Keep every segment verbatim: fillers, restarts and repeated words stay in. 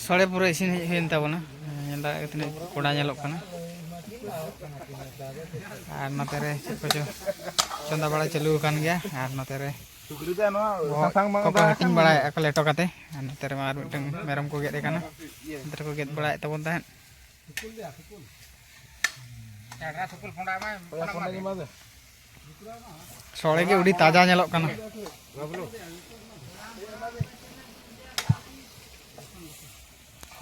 ᱥᱚᱲᱮ ᱯᱩᱨᱟᱹ ᱤᱥᱤᱱ ᱦᱮᱡ ᱦᱩᱭᱮᱱ ᱛᱟᱵᱚᱱᱟ᱾ ᱧᱮᱞ ᱫᱟᱲᱮᱭᱟᱜ ᱠᱟᱱᱟ ᱛᱤᱱᱟᱹᱜ ᱠᱚᱲᱟ ᱧᱮᱞᱚᱜ ᱠᱟᱱᱟ᱾ ᱟᱨ ᱱᱚᱛᱮ ᱨᱮ ᱪᱮᱫ ᱠᱚᱪᱚ ᱪᱚᱸᱫᱟ ᱵᱟᱲᱟ ᱪᱟᱹᱞᱩ ᱟᱠᱟᱱ ᱜᱮᱭᱟ᱾ ᱟᱨ ᱱᱚᱛᱮ ᱨᱮ ᱥᱩᱠᱨᱤ ᱫᱚ ᱱᱚᱣᱟ ᱵᱚᱦᱚᱜ ᱥᱟᱥᱟᱝ ᱵᱟᱝ ᱠᱚᱠᱚ ᱫᱟᱜ ᱦᱟᱹᱴᱤᱧ ᱠᱟᱱᱟ᱾ ᱵᱟᱲᱟᱭᱮᱫᱼᱟ ᱠᱚ ᱞᱮᱴᱚ ᱠᱟᱛᱮ᱾ ᱟᱨ ᱱᱚᱛᱮ ᱨᱮᱢᱟ ᱟᱨ ᱢᱤᱫᱴᱟᱝ ᱢᱮᱨᱚᱢ ᱠᱚ ᱜᱮᱫ ᱮ ᱠᱟᱱᱟ᱾ ᱱᱚᱛᱮ ᱨᱮᱠᱚ ᱜᱮᱫ ᱵᱟᱲᱟᱭᱮᱫ ᱛᱟᱵᱚᱱ ᱛᱟᱦᱮᱸᱫ᱾ ᱥᱚᱲᱮ ᱜᱮ ᱟᱹᱰᱤ ᱛᱟᱡᱟ ᱧᱮᱞᱚᱜ ᱠᱟᱱᱟ᱾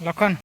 ᱞᱚᱠᱷᱚᱱ᱾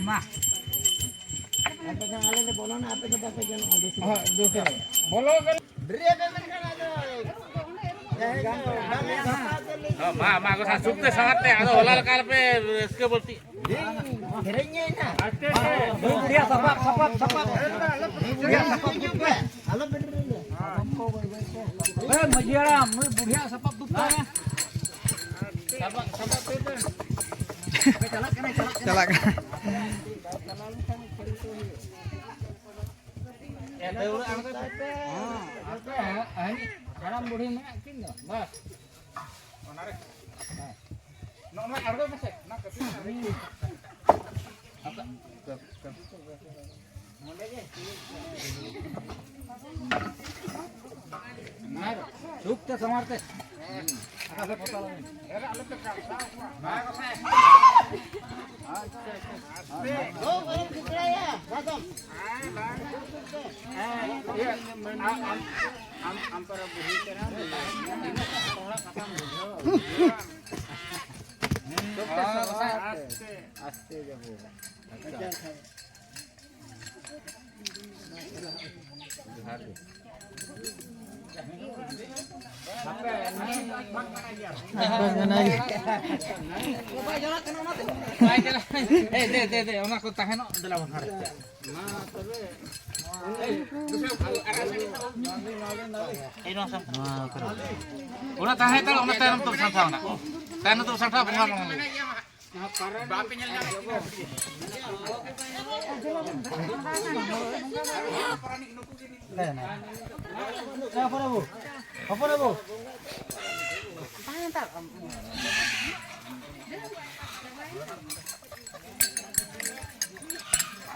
ᱢᱟ᱾ ᱟᱯᱮ ᱫᱚ ᱟᱞᱮ ᱞᱮ ᱵᱚᱞᱚᱱᱟ, ᱟᱯᱮ ᱫᱚ ᱵᱟᱯᱮ ᱜᱟᱱᱚᱜᱼᱟ, ᱵᱮᱥᱤ᱾ ᱦᱳᱭ, ᱫᱩᱥᱨᱟ᱾ ᱵᱚᱞᱚ ᱠᱟᱱᱟ᱾ ᱦᱚᱸ, ᱢᱟ, ᱢᱟ, ᱜᱚᱥᱟ, ᱥᱩᱠ ᱛᱮ ᱥᱟᱶᱟᱨ ᱛᱮ, ᱟᱫᱚ ᱦᱚᱞᱟ ᱞᱮᱠᱟ ᱟᱞᱚᱯᱮ ᱨᱟᱹᱥᱠᱟᱹ ᱵᱟᱹᱲᱛᱤ᱾ ᱥᱮᱨᱮᱧ ᱧᱮᱞ ᱱᱟ᱾ ᱟᱥᱛᱮ ᱛᱮ᱾ ᱱᱩᱭ ᱵᱩᱰᱷᱤᱭᱟᱜ ᱥᱟᱯᱟᱵ, ᱥᱟᱯᱟᱵ, ᱥᱟᱯᱟᱵ᱾ ᱱᱩᱭ ᱵᱩᱰᱷᱤᱭᱟᱜ ᱥᱟᱯᱟᱵ ᱫᱩᱜ ᱛᱟᱭᱟ᱾ ᱮ, ᱢᱟᱹᱡᱷᱤ ᱦᱟᱲᱟᱢ, ᱱᱩᱭ ᱵᱩᱰᱷᱤᱭᱟᱜ ᱥᱟᱯᱟᱵ ᱫᱩᱜ ᱛᱟᱭᱟ᱾ ᱪᱟᱞᱟᱜ ᱠᱟᱱᱟᱭ, ᱪᱟᱞᱟᱜ ᱠᱟᱱᱟᱭ᱾ ᱪᱟᱞᱟᱜ ᱠᱟᱱᱟᱭ᱾ ᱮ, ᱫᱟᱹᱣᱲᱟᱹ ᱟᱬᱜᱚᱭ ᱯᱮ᱾ ᱦᱮᱸ, ᱟᱯᱮ, ᱦᱟᱹᱱᱤ ᱦᱟᱲᱟᱢ ᱵᱩᱲᱦᱤ ᱢᱮᱱᱟᱜ ᱠᱤᱱ ᱫᱚ, ᱵᱟᱥ᱾ ᱚᱱᱟᱨᱮ᱾ ᱦᱮᱸ᱾ ᱱᱚᱜᱼᱚ ᱱᱚᱣᱟ ᱟᱬᱜᱚᱭ ᱢᱮᱥᱮ, ᱚᱱᱟ ᱠᱟᱹᱴᱤᱡ᱾ ᱦᱟᱯᱮ, ᱦᱟᱯᱮ, ᱦᱟᱯᱮ᱾ ᱱᱚᱸᱰᱮ ᱜᱮ᱾ ᱥᱩᱠ ᱛᱮ ᱥᱟᱶᱟᱨ ᱛᱮ᱾ ᱟᱢ, ᱟᱢ ᱯᱟᱨᱟ ᱵᱩᱲᱦᱤ ᱠᱟᱱᱟᱢ, ᱛᱤᱱᱟᱹᱜ ᱦᱚᱲᱟᱜ ᱠᱟᱛᱷᱟᱢ ᱵᱩᱡᱷᱟᱹᱣᱟ? ᱟᱥᱛᱮ, ᱟᱥᱛᱮ ᱡᱟᱵᱚ᱾ ᱡᱚᱦᱟᱨ ᱜᱮ᱾ ᱮᱭ, ᱫᱮ, ᱫᱮ, ᱫᱮ, ᱚᱱᱟ ᱠᱚ ᱛᱟᱦᱮᱱᱚᱜ, ᱫᱮᱞᱟ ᱵᱚᱱ ᱦᱟᱸᱰᱮ᱾ ᱢᱟ ᱛᱚᱵᱮ᱾ ᱮᱭ, ᱱᱚᱣᱟ ᱥᱟᱢ-, ᱚᱱᱟ ᱛᱟᱦᱮᱸ ᱦᱟᱛᱟᱲ, ᱚᱱᱟ ᱛᱟᱭᱱᱚᱢ ᱛᱮ ᱥᱟᱢᱴᱷᱟᱣ ᱮᱱᱟ᱾ ᱛᱟᱭᱱᱚᱢ ᱛᱮ ᱥᱟᱢᱴᱷᱟᱣ, ᱵᱚᱸᱜᱟ ᱵᱚᱸᱜᱟ᱾ ᱵᱟᱯᱮ ᱧᱮᱞ ᱧᱟᱢᱮᱫ ᱠᱤᱱᱟ? ᱮ, ᱦᱚᱯᱚᱱ ᱵᱟᱹᱵᱩ, ᱦᱚᱯᱚᱱ ᱵᱟᱹᱵᱩ᱾ ᱵᱟᱝ ᱫᱟᱜ ᱟᱢ᱾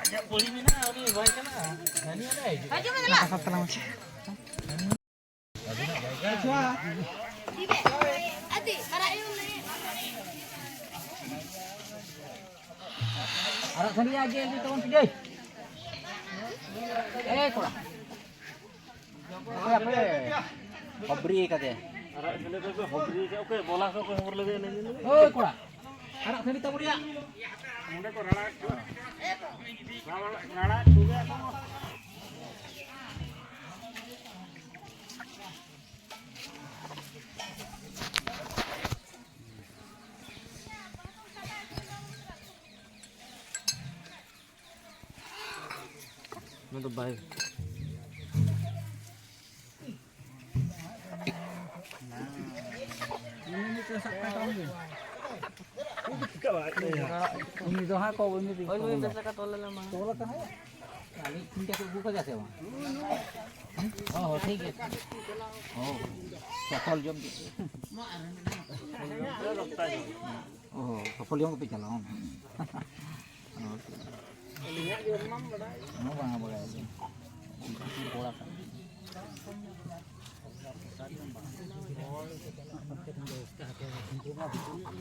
ᱟᱡᱟᱜ ᱯᱚᱲᱤ ᱢᱮᱱᱟᱜᱼᱟ, ᱩᱱᱤ ᱵᱟᱭ ᱪᱟᱞᱟᱜᱼᱟ᱾ ᱦᱟᱹᱱᱤ ᱚᱸᱰᱮ ᱦᱤᱡᱩᱜ᱾ ᱦᱤᱡᱩᱜ ᱢᱮ ᱫᱮᱞᱟ᱾ ᱟᱹᱵᱤᱱᱟᱜ ᱡᱟᱭᱜᱟ᱾ ᱟᱨᱟᱜ ᱥᱟᱹᱲᱤ ᱟᱜᱮ ᱤᱫᱤ ᱛᱟᱵᱚᱱ ᱯᱮ᱾ ᱮ ᱠᱚᱲᱟ᱾ ᱚᱠᱚᱭ ᱟᱯᱮ? ᱦᱚᱵᱨᱤ ᱠᱟᱛᱮ᱾ ᱟᱨᱟᱜ ᱥᱟᱹᱲᱤ ᱫᱚ ᱦᱚᱵᱨᱤ ᱠᱟᱛᱮ, ᱚᱠᱚᱭ ᱵᱚᱞᱟ ᱥᱮ ᱚᱠᱚᱭ ᱦᱚᱵᱨ ᱞᱟᱹᱜᱤᱫ ᱮᱱᱮᱡ ᱮᱱᱮᱡ? ᱳᱭ ᱠᱚᱲᱟ, ᱟᱨᱟᱜ ᱥᱟᱹᱲᱤ ᱛᱟᱵᱚᱱ ᱨᱮᱭᱟᱜ᱾ ᱱᱚᱸᱰᱮ ᱠᱚ ᱨᱟᱲᱟ ᱠᱚ᱾ ᱨᱟᱲᱟ, ᱨᱟᱲᱟ ᱠᱚᱜᱮ ᱟᱠᱚ᱾ ᱚᱱᱟ ᱫᱚ ᱵᱟᱭ᱾ ᱩᱱᱤ ᱫᱚ ᱦᱟᱸᱜ ᱠᱚ ᱩᱱᱤ ᱫᱚ ᱦᱳᱭ, ᱱᱩᱭ ᱵᱮᱥ ᱞᱮᱠᱟ ᱛᱚᱞ ᱞᱮᱱᱟ ᱢᱟ᱾ ᱛᱚᱞ ᱟᱠᱟᱱᱟ᱾ ᱟᱹᱞᱤᱧ ᱴᱷᱤᱠ ᱴᱷᱟᱠ ᱟᱹᱜᱩ ᱠᱟᱫᱟ ᱥᱮ ᱵᱟᱝ? ᱦᱚᱸ, ᱦᱚᱸ, ᱴᱷᱤᱠ ᱜᱮᱭᱟ᱾ ᱦᱚᱸ, ᱥᱚᱯᱷᱚᱞ ᱡᱚᱢ ᱠᱮᱫ᱾ ᱚ, ᱥᱚᱯᱷᱚᱞ ᱡᱚᱢ ᱠᱟᱛᱮ ᱪᱟᱞᱟᱣ᱾ ᱟᱹᱞᱤᱧᱟᱜ ᱡᱚᱢ ᱢᱟᱢ ᱵᱟᱲᱟᱭ᱾ ᱦᱚᱸ, ᱵᱟᱝᱟ ᱵᱟᱲᱟᱭ᱾ ᱠᱚᱲᱟ ᱠᱟᱱᱟ᱾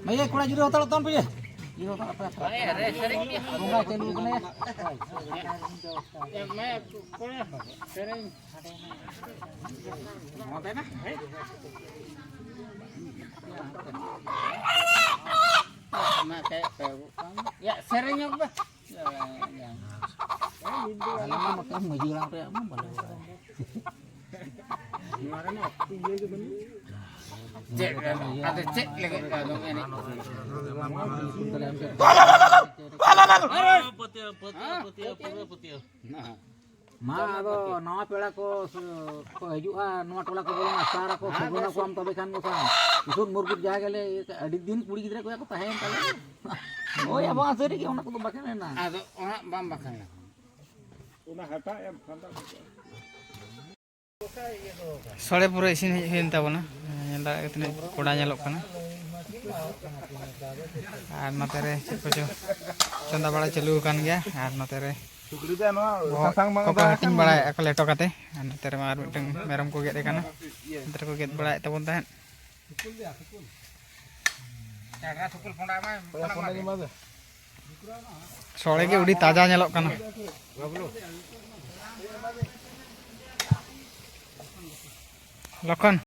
ᱵᱷᱟᱹᱭ, ᱠᱚᱲᱟ ᱡᱤᱨᱟᱹᱣ ᱦᱟᱛᱟᱲᱚᱜ ᱛᱟᱵᱚᱱ ᱯᱮ᱾ ᱡᱤᱨᱟᱹᱣ ᱦᱟᱛᱟᱲᱚᱜ ᱯᱮ᱾ ᱵᱚᱸᱜᱟ ᱪᱟᱹᱞᱩ ᱠᱟᱱᱟᱭᱟ᱾ ᱮ, ᱢᱮ, ᱠᱚᱲᱟ, ᱥᱮᱨᱮᱧ᱾ ᱱᱚᱣᱟ ᱛᱟᱭᱱᱟ? ᱦᱮᱸ? ᱚᱱᱟ ᱛᱮ ᱯᱮ ᱜᱚᱜ ᱠᱟᱱ᱾ ᱭᱟ, ᱥᱮᱨᱮᱧ ᱧᱚᱜ ᱵᱮ᱾ ᱟᱞᱮ ᱢᱟ ᱱᱚᱛᱮ ᱢᱟᱹᱡᱷᱤ ᱦᱟᱲᱟᱢ ᱨᱮᱭᱟᱜ ᱢᱟ ᱵᱟᱞᱮ ᱵᱟᱲᱟᱭᱟ᱾ ᱱᱚᱣᱟ ᱨᱮᱢᱟ ᱚᱠᱛᱚ ᱤᱭᱟᱹ ᱜᱮ ᱵᱟᱹᱱᱩᱜ᱾ ᱪᱮᱫ ᱨᱮ? ᱟᱫᱚ ᱪᱮᱫ ᱞᱟᱹᱜᱤᱫ ᱟᱫᱚ ᱮᱱᱮᱡ? ᱯᱟᱹᱛᱭᱟᱹᱣ, ᱯᱟᱹᱛᱭᱟᱹᱣ, ᱯᱟᱹᱛᱭᱟᱹᱣ, ᱯᱩᱨᱟᱹ ᱯᱟᱹᱛᱭᱟᱹᱣ᱾ ᱦᱮᱸ᱾ ᱢᱟ, ᱟᱫᱚ ᱱᱟᱣᱟ ᱯᱮᱲᱟ ᱠᱚ ᱥ-, ᱠᱚ ᱦᱤᱡᱩᱜᱼᱟ, ᱱᱚᱣᱟ ᱴᱚᱞᱟ ᱠᱚ ᱵᱚᱞᱚᱱᱟ, ᱥᱟᱨ ᱟᱠᱚ, ᱦᱮᱸ, ᱥᱟᱹᱜᱩᱱ ᱵᱮᱥ᱾ ᱟᱠᱚᱣᱟᱢ, ᱛᱚᱵᱮ ᱠᱷᱟᱱ ᱜᱮ ᱥᱟᱨ᱾ ᱠᱤᱥᱳᱨ ᱢᱩᱨᱢᱩ ᱡᱟᱦᱟᱸ ᱜᱮᱞᱮ ᱤᱭᱟᱹ ᱠᱟᱜ, ᱟᱹᱰᱤ ᱫᱤᱱ ᱠᱩᱲᱤ ᱜᱤᱫᱽᱨᱟᱹ ᱠᱚ ᱠᱚ ᱛᱟᱦᱮᱸᱭᱮᱱ ᱛᱟᱞᱮ᱾ ᱦᱳᱭ, ᱟᱵᱚ ᱥᱟᱹᱨᱤ ᱜᱮ ᱚᱱᱟ ᱠᱚᱫᱚ ᱵᱟᱠᱷᱮᱲ ᱮᱱᱟ᱾ ᱟᱫᱚ ᱚᱱᱟ ᱵᱟᱢ ᱵᱟᱠᱷᱮᱲ ᱞᱮᱠᱷᱟᱱ᱾ ᱚᱱᱟ ᱦᱟᱴᱟᱜ ᱮᱢ ᱯᱷᱟᱸᱫᱟ ᱠᱟᱛᱮ᱾ ᱥᱚᱲᱮ ᱯᱩᱨᱟᱹ ᱤᱥᱤᱱ ᱦᱮᱡ ᱦᱩᱭᱮᱱ ᱛᱟᱵᱚᱱᱟ᱾ ᱧᱮᱞ ᱫᱟᱲᱮᱭᱟᱜ ᱠᱟᱱᱟ ᱛᱤᱱᱟᱹᱜ ᱠᱚᱲᱟ ᱧᱮᱞᱚᱜ ᱠᱟᱱᱟ᱾ ᱟᱨ ᱱᱚᱛᱮ ᱨᱮ ᱪᱮᱫ ᱠᱚᱪᱚ ᱪᱚᱸᱫᱟ ᱵᱟᱲᱟ ᱪᱟᱹᱞᱩ ᱟᱠᱟᱱ ᱜᱮᱭᱟ᱾ ᱟᱨ ᱱᱚᱛᱮ ᱨᱮ ᱥᱩᱠᱨᱤ ᱫᱚ ᱱᱚᱣᱟ ᱵᱚᱦᱚᱜ ᱥᱟᱥᱟᱝ ᱵᱟᱝ ᱠᱚᱠᱚ ᱫᱟᱜ ᱦᱟᱹᱴᱤᱧ ᱠᱷᱟᱱ ᱵᱟᱲᱟᱭᱮᱫᱼᱟ ᱠᱚ ᱞᱮᱴᱚ ᱠᱟᱛᱮ᱾ ᱟᱨ ᱱᱚᱛᱮ ᱨᱮᱢᱟ ᱟᱨ ᱢᱤᱫᱴᱟᱝ ᱢᱮᱨᱚᱢ ᱠᱚ ᱜᱮᱫ ᱮ ᱠᱟᱱᱟ᱾ ᱱᱚᱛᱮ ᱨᱮᱠᱚ ᱜᱮᱫ ᱵᱟᱲᱟᱭᱮᱫ ᱛᱟᱵᱚᱱ ᱛᱟᱦᱮᱸᱫ᱾ ᱥᱚᱲᱮ ᱜᱮ ᱟᱹᱰᱤ ᱛᱟᱡᱟ ᱧᱮᱞᱚᱜ ᱠᱟᱱᱟ᱾ ᱞᱚᱠᱷᱚᱱ᱾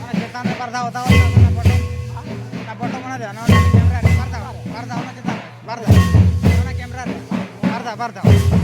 ᱚᱱᱟ ᱪᱮᱛᱟᱱ ᱨᱮ ᱵᱟᱨ ᱫᱷᱟᱣ ᱚᱛᱟᱣ ᱦᱩᱭᱩᱜᱼᱟ, ᱚᱱᱟ ᱵᱚᱴᱚᱢ, ᱚᱱᱟ ᱵᱚᱴᱚᱢ ᱚᱱᱟ ᱫᱮ, ᱚᱱᱟ ᱠᱮᱢᱨᱟ ᱨᱮ ᱵᱟᱨ ᱫᱷᱟᱣ, ᱵᱟᱨ ᱫᱷᱟᱣ ᱚᱱᱟ ᱪᱮᱛᱟᱱ ᱨᱮ, ᱵᱟᱨ ᱫᱷᱟᱣ, ᱚᱱᱟ ᱠᱮᱢᱨᱟ ᱨᱮ ᱵᱟᱨ ᱫᱷᱟᱣ, ᱵᱟᱨ ᱫᱷᱟᱣ᱾